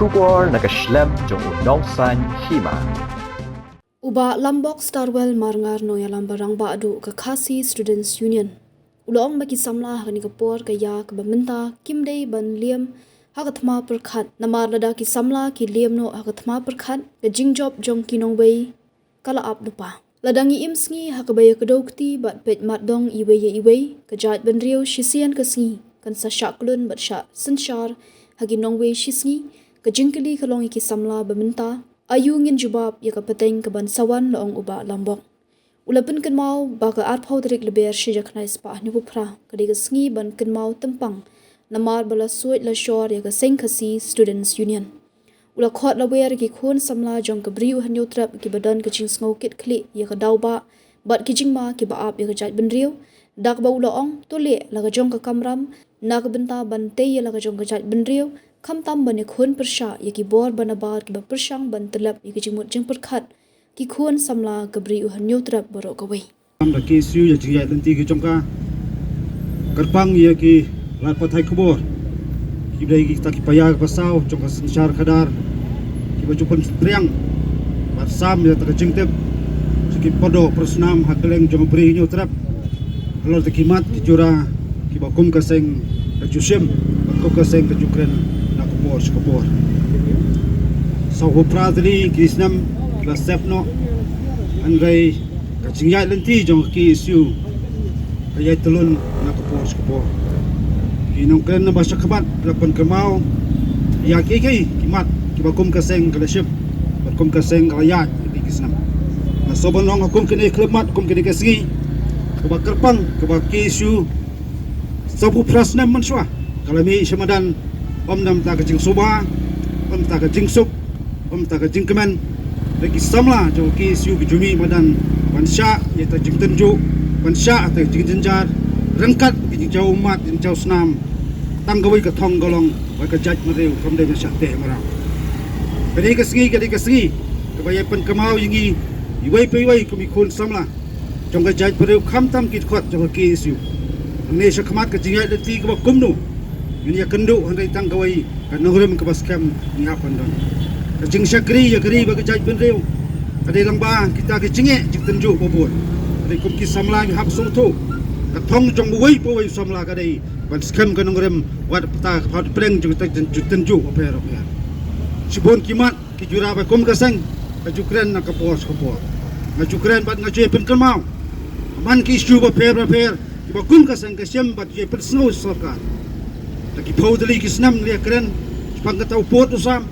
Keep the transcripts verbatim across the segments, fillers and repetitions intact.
Khubor na ka shlem jong u Nongsaiñ Hima. U Bah Lambok Starwell Marngar, nongïalam ba rangbah duh ka Khasi Students Union, u la ong ba ki samla ha kane ka por ka ïa kaba mynta kim dei ban liam ha ka thma pyrkhat, namar lada ki samla ki liam noh ha ka thma pyrkhat, ka jingjop jong ki nongwei ka la ap lypa. Lada ngi im sngi ha kaba ïa kdew kti bad peit mat dong iwei ïa iwei, ka jaitbynriew shisien ka sngi kan sa shah klun bad shah synshar ha ki nongwei shi sngi. Ka jingkylli ka long ïa ki samla ba mynta, aïu ngin jubab ïa ka pateng ka ban sa wan, la ong u Bah Lambok. U la pynkynmaw ba ka arphew tarik Lber shi hajar khyndai spah hynñiewphew phra ka dei ka sngi ban kynmaw tympang, namar ba la suid la shor ïa ka seng Khasi Students Union. U la khot la wer ïa ki khun samla jong ka Bri U Hynñiewtrep kiba don ka jingsngew kit khlieh ïa ka daw bah bad ki jingma kiba ap ïa ka jaitbynriew, da kaba u la ong, to leh la ka jong ka kamram na ka bynta ban tei ïa la ka jong ka jaitbynriew, khamtam ban ïakhun pyrshah ïa ki bor ba nabar kiba pyrshang ban tyllep ïa ki jingmut jingpyrkhat ki khun samla ka Bri U Hynñiewtrep baroh kawei. Kam da K S U ïa jingïaid lynti ki jong ka. Kyrpang ïa ki lad pathai khubor, kiba dei kita ki paia ki pasaw jong ka synshar khadar, kiba ju pynpriang bad sam ïa ta ka jingtip jong ki padoh parsnam ha kylleng jong ka Bri Hynñiewtrep, halor ta ki mat ki jura kiba kum ka seng ka ju shim bad kum ka seng ka ju kren na ka por sha ka por. Sawphew phra tylli ki snem ki la sep noh, hynrei ka jingïaid lynti jong ka K S U ka ïai tyllun na ka por sha ka por. Ki nongkren naba sha khmat la pynkynmaw ïa kiei kiei ki mat kiba kum ka seng ka la shim bad kum ka seng ka la ïaid ïa ki snem. Nga sngewbha ban ong ha kum kine ki khyllipmat, kum kine ki sngi, kaba kyrpang kaba K S U sawphew phra snem mynshuwa ka la mih sha madan, ym na bynta ka jingsuba, ym na bynta ka jingsuk, ym na bynta ka jingkmen. Hynrei ki samla jong ka K S U ki ju mih madan ban shah ïa ta jingtynjuh, ban shah ïa ta jingjynjar, ryngkat ki jingjaw ummat, jingjaw snam. Tang kawei ka thong ka long ba ka jaitbynriew kam dei ban shah teh mraw. Ka dei ka sngi, ka dei ka sngi kaba ïai pynkynmaw ïa ngi iwei pa iwei kum ki khun samla jong ka jaitbynriew, khamtam ki dkhot jong ka K S U. Hangne sha khmat ka jingïaid lynti kaba kumno ngin ïakynduh, hynrei tang kawei ka nongrim kaba skhem ngi hap ban don. Ka jingshakri ïa ka ri bad ka jaitbynriew ka dei lyngba kita ki jingeh jingtynjuh ba bun. Hynrei kum ki samla ngi hap sngewthuh, ka thong jong uwei pa uwei u samla ka dei ban skhem ka nongrim wat ha ka pdeng jong kita ki jingtynjuh bapher bapher. Shibun ki mat ki jura ba kum ka seng ka ju kren na ka por sha ka por. Nga ju kren bad nga ju pynkynmaw man ki issue bapher bapher kiba kum ka seng ka shim bad ju pynsngew sorkar. Da ki phew tylli ki snem ngi ïakren shaphang kata u pud u sam,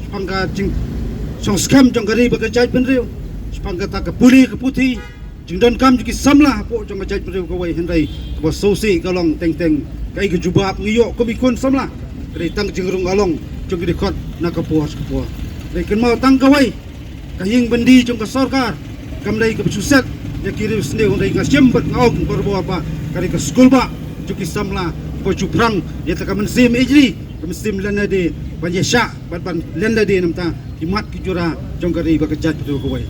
shaphang ka jingsngewskhem jong ka ri bad ka jaitbynriew, shaphang kata ka pule ka puthi, jingdonkam jong ki samla hapoh jong ka jaitbynriew kawei, hynrei kaba sngewsih ka long teng teng kaei ka jubab ngi ïoh kum ki khun samla, ka dei tang jingrung halong jong ki dkhot na ka por sha ka por. Hynrei kynmaw tang kawei, ka ïing byndi jong ka sorkar kam dei kaba shu set ïa ki riewsniew, hynrei nga shim bad nga ong barabor ba ka dei ka skulbah jong ki samla, kaba ju phrang ïa ta ka mynsiem ïeit ri, ka mynsiem lyndet ban ïashah bad ban lyndet na bynta ki mat ki jura jong ka ri bad ka jaitbynriew kawei.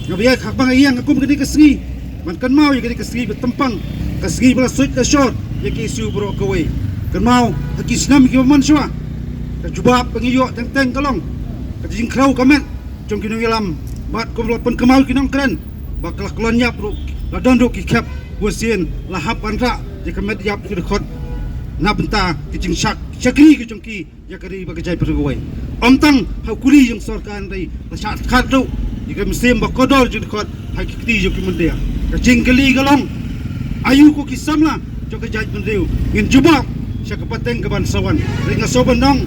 Nga ba ïa ka bang ïa nga kum kane ka sngi ban kynmaw ïa kane ka sngi ba tympang, ka sngi ba la suid la shor ïa ki issue baroh kawei. Kynmaw ha ki snem kiba mynshuwa, ka jubab ba ngi ïoh teng teng ka long ka jingkhrew ka met jong ki nongïalam bad kumba la pynkynmaw ki nongkren ba ka la kyllon ïap ruh, la don ruh ki khep, bun sien la hap ban rah ïa ka met ïap ki dkhot na bynta ki jingshak shakri ki jong ki ïa ka ri bad ka jaitbynriew kawei. Ym tang ha u kuli jong sorkar, hynrei la shah khat ruh ïa ka mynsiem ba kordor jong ki dkhot ha ki kti jong ki mynder. Ka jingkylli ka long, aïu ko ki samla jong ka jaitbynriew ngin jubab sha ka pateng ka ban sa wan? Hynrei nga sngewbha ban ong,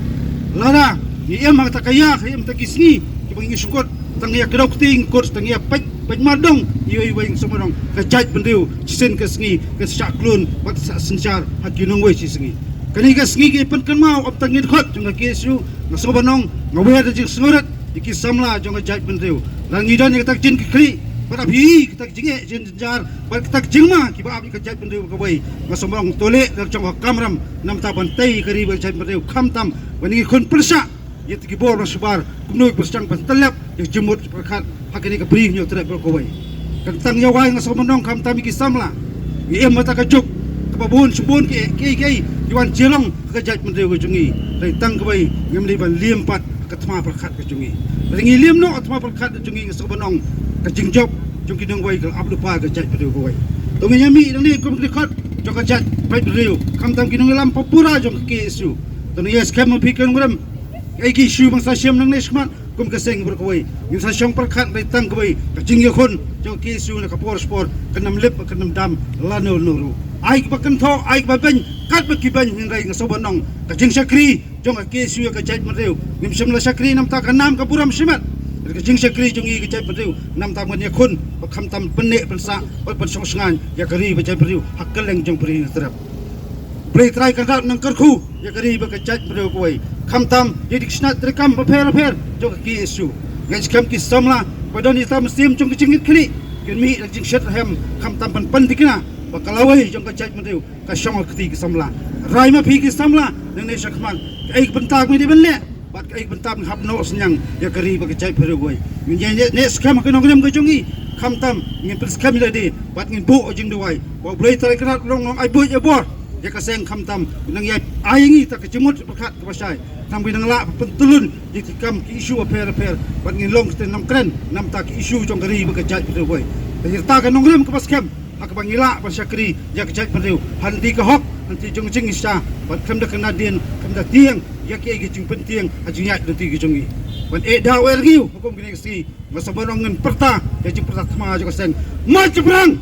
lada ngi im ha kata ka ïa, ha ïa kata ki sngi kiba ngi shu kut tang ïa kdew kti, ngi kut tang ïa peit peit mat dong, iwei iwei, nga sngewbha ban ong ka jaitbynriew shisien ka sngi kan sa shah klun bad sa synshar ha ki nongwei shi sngi. Kane ka sngi ka pynkynmaw ym tang ïa ki dkhot jong ka K S U, nga sngewbha ban ong, nga wer da jingsngewrit ïa ki samla jong ka jaitbynriew. Lada ngi don ïa kata ka jingkitkhlieh bad ap ïa kata ka jingeh jingjar bad kata ka jingma kiba ap ïa ka jaitbynriew kawei, nga sngewbha ban ong, to leh la ka jong ka kamram na bynta ban tei ïa ka ri bad ka jaitbynriew, khamtam ban ïakhun pyrshah ïa ta ki bor ba shabar, kumno ki pyrshang ban tyllep ïa ka jingmut jingpyrkhat ha kane ka Bri Hynñiewtrep baroh kawei. Kan tang ïa wai, nga sngewbha ban ong, khamtam ïa ki samla. Ngi im ha kata ka juk Ba bun shibun ki, ki, ki, ki wan jyllong ha ka jaitbynriew ka jong ngi. Hynrei tang kawei ngim dei ban liam pat ha ka thma pyrkhat ka jong ngi. Hynrei ngi liam noh ha ka thma pyrkhat ka jong ngi, nga sngewbha ban ong ka jingjop jong ki nongwei ka la ap lypa ha ka jaitbynriew kawei. To ngin ïa mih nangne kum ki dkhot jong ka jaitbynriew, khamtam ki nongïalam pura jong ka K S U. To ngin ïa skhem ma phi ki nongrim, kaei ki issue ba ngin sa shim nangne shakhmat. Kum ka seng baroh kawei ngin sa shong pyrkhat, hynrei tang kawei ka jingïakhun jong ka K S U na ka por sha por kan ym lip, kan ym dam lano lano ruh. Ai kaba kynthoh, ai kaba beiñ, katba ki beiñ, hynrei nga sngewbha ban ong ka jingshakri jong ka K S U ïa ka jaitbynriew, ngim shym la shakri namar ka nam ka burom shimet. Ka jingshakri jong ngi ka jaitbynriew namar ban ïakhun bad khamtam pynneh pynsah bad ban shong shngaiñ ïa ka ri bad jaitbynriew ha kylleng jong ka ri Hynñiewtrep. Blei Trai Kynrad un nang kyrkhu ïa ka ri bad ka jaitbynriew kawei, khamtam ïa ki tnat treikam bapher bapher jong ka K S U. Ngeit skhem ki samla ba don ïa ka mynsiem jong ka jingngeit khlieh kin mih da ka jingshitrhem, khamtam ban pynthikna ba ka lawei jong ka jaitbynriew ka shong ha ka kti ki samla. Rai ma phi ki samla, nangne shakhmat kaei ka bynta ba ngi dei ban leh bad kaei ka bynta ba ngin hap noh synñiang ïa ka ri bad ka jaitbynriew kawei. Ngin ïa neh, neh skhem ha ki nongrim ka jong ngi, khamtam ngin pynskhem ïa lade bad ngin buh jingduwai ba U Blei Trai Kynrad un long, long ai buit ai bor ïa ka seng, khamtam un nang ïa ai ïa ngi ta ka jingmut pyrkhat kaba shai. Khnang ba ngin nang lah ban pyntyllun ïa ki kam ki issue bapher bapher bad ngin long kita ki nongkren namar ki issue jong ka ri bad ka jaitbynriew kawei. Te ïa kata ka nongrim kaba skhem ha kaba ngi lah ban shakri ïa ka jaitbynriew ha lynti ka hok, ha lynti jong ka jingshisha bad khlem da kynadien, khlem da tieng ïa kiei ki jingpyntieng ha jingïaid lynti ka jong ngi. Ban eh da u eh rngiew ha kum kine ki sngi, nga sngewbha ban ong, ngin pyrta ïa ka jingpyrta thma jong ka seng. Mait shaphrang!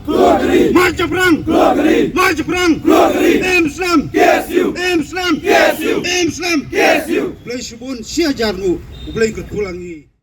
Mait shaphrang! Mait shaphrang! Im slem! Im slem! Im slem! Blei shibun, shi hajar nguh. U Blei un kyrkhu lang ïa ngi.